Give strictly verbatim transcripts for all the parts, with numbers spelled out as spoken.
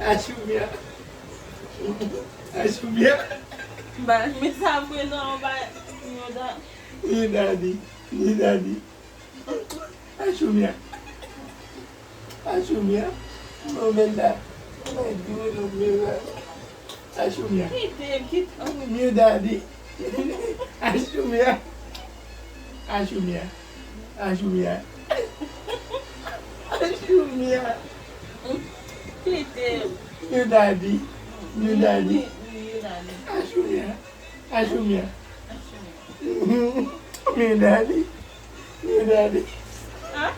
Achoumia. Achoumia. Ba, men sa vre non, ba, yo da. Ni dadi. Ni dadi. Achoumia. Achoumia. Mwen menm la. Mwen di mwen non men la. Achoumia. Kite m, kite m. Ni dadi. Achoumia. Achoumia. Achoumia. Achoumia. Kite m. Ni dadi. Ni dadi. Ni dadi. Achoumia. Achoumia. Achoumia. Ni dadi. Ni dadi. Ah?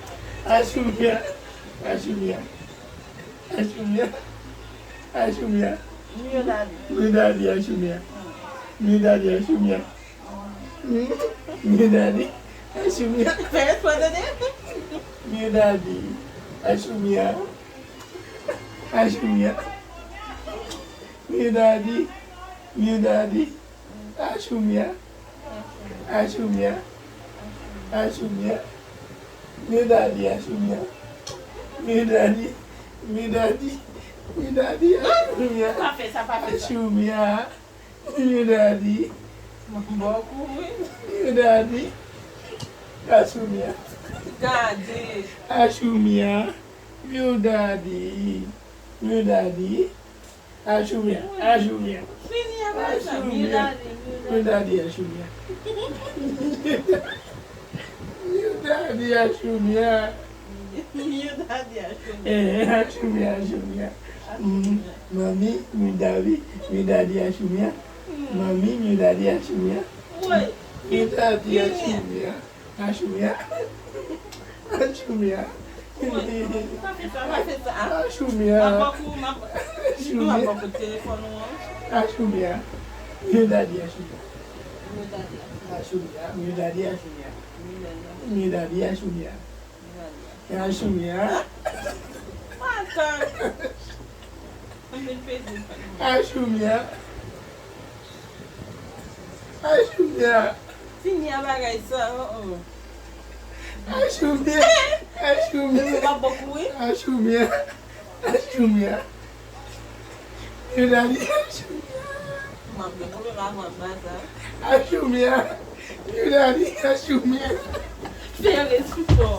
Achoumia. Achoumia. Achoumia. Achoumia. Ni dadi. Ni dadi Achoumia. Ni dadi Achoumia. Ni dadi Achoumia. Fè espre tande. Ni dadi Achoumia. Achoumia. Ni dadi. Ni dadi. Achoumia. Achoumia. Achoumia. Ni dadi Achoumia. Ni dadi. Ni dadi. Ni dadi Achoumia. Pa fè sa, pa fè sa. Achoumia. Ni dadi. Mwen bò kou wi. Ni dadi. Achoumia. Gade. Achoumia. Ni dadi. Ni dadi. Achoumia. Achoumia. Fini avè sa. Mi dadi, mi Ni dadi Achoumia. Ni dadi Achoumia. Mi dadi Achoumia. Eh, Achoumia, Achoumia. Mm, Manmi, mi dadi, mi dadi Achoumia. Manmi, mi dadi Achoumia. Woy. Mi dadi Achoumia. Achoumia. Achoumia. Pa fè sa, pa fè sa. Achoumia. M ap bò kou, m ap, m ap bò kou telefòn ou an. Achoumia. Mi dadi Achoumia. Mi dadi. Achoumia. Mi dadi Achoumia. Mi dadi. Mi dadi Achoumia. Mi dadi. Achoumia. Atann. Ann vin peze. Achoumia. Achoumia. Fini a bagay sa, oh, oh. Achoumia. Achoumia. M ap bò kou wi. Achoumia. Achoumia. Mi dadi Achoumia. M ap gen pwoblèm avè baz la. Achoumia. Mi dadi Achoumia. Fè respò.